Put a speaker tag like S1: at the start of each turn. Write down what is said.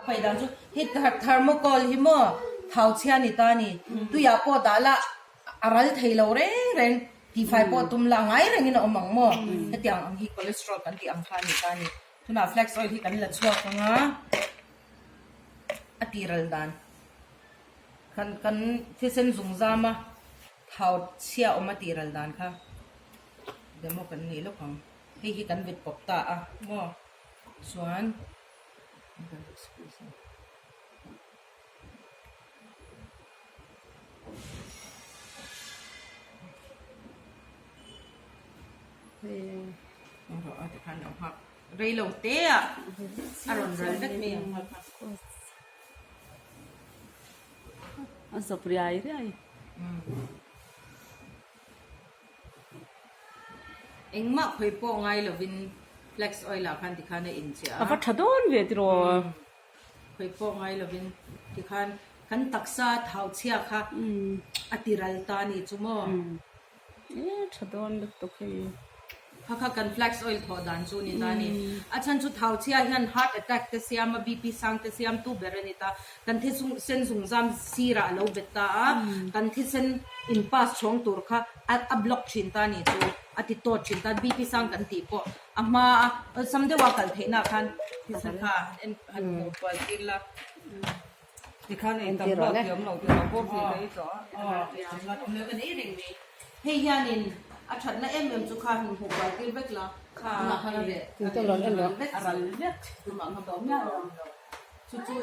S1: Phei dan chu hei thermocol hi maw thau chhia ni ta ni tuiah pawh dah la a ral thei lo reng reng tihfai pawh tum la ngai rengin a awm ang maw hetiang ang hi cholesterol kan tih ang kha a ni ta ni tunah flax oil hi kan la chhuak ang a a tihral dan kan kan thisen zung zam a thau chhia awm a tihral dan kha demo kan nei lawk ang hei hi kan vit pawp ta a maw chuan. Rei lo te a a rawn ral vek mai ang nghal kha.
S2: A zawp riai riai.
S1: Engmah khawi pawh ngai lovin flax oil ah khan tikhan a inchiah a.
S2: A va tha dawn ve tiraw.
S1: Khawi pawh ngai lovin tikhan kan taksa thau chhia kha a ti ral ta a ni chu maw.
S2: E tha dawn lutuk hei.
S1: Kha kha kan flax oil thawh dan chu ni ta a ni. A chhan chu thau chhia hian heart attack te siam a, BP sang te siam tu ber a ni ta. Kan thisen sen zungzam sirah a lo bet ta a, kan thisen in pass chhawng tur kha a a block thin ta a ni chu, a ti tawt thin ta, BP sang kan tih pawh a hma a awlsam deuha kal theihna khan thisen kha han en han hmuh kual tir la.
S3: Tikhan ei tam lo thiam lo tih lo pawh hmuh theih tawh a.
S1: Kan ei reng mai. Hei hianin a thatna em em chu kha han hmuh kual tir vek la, kha a reh a ral vek tumah kha bo miah lo. Chu chu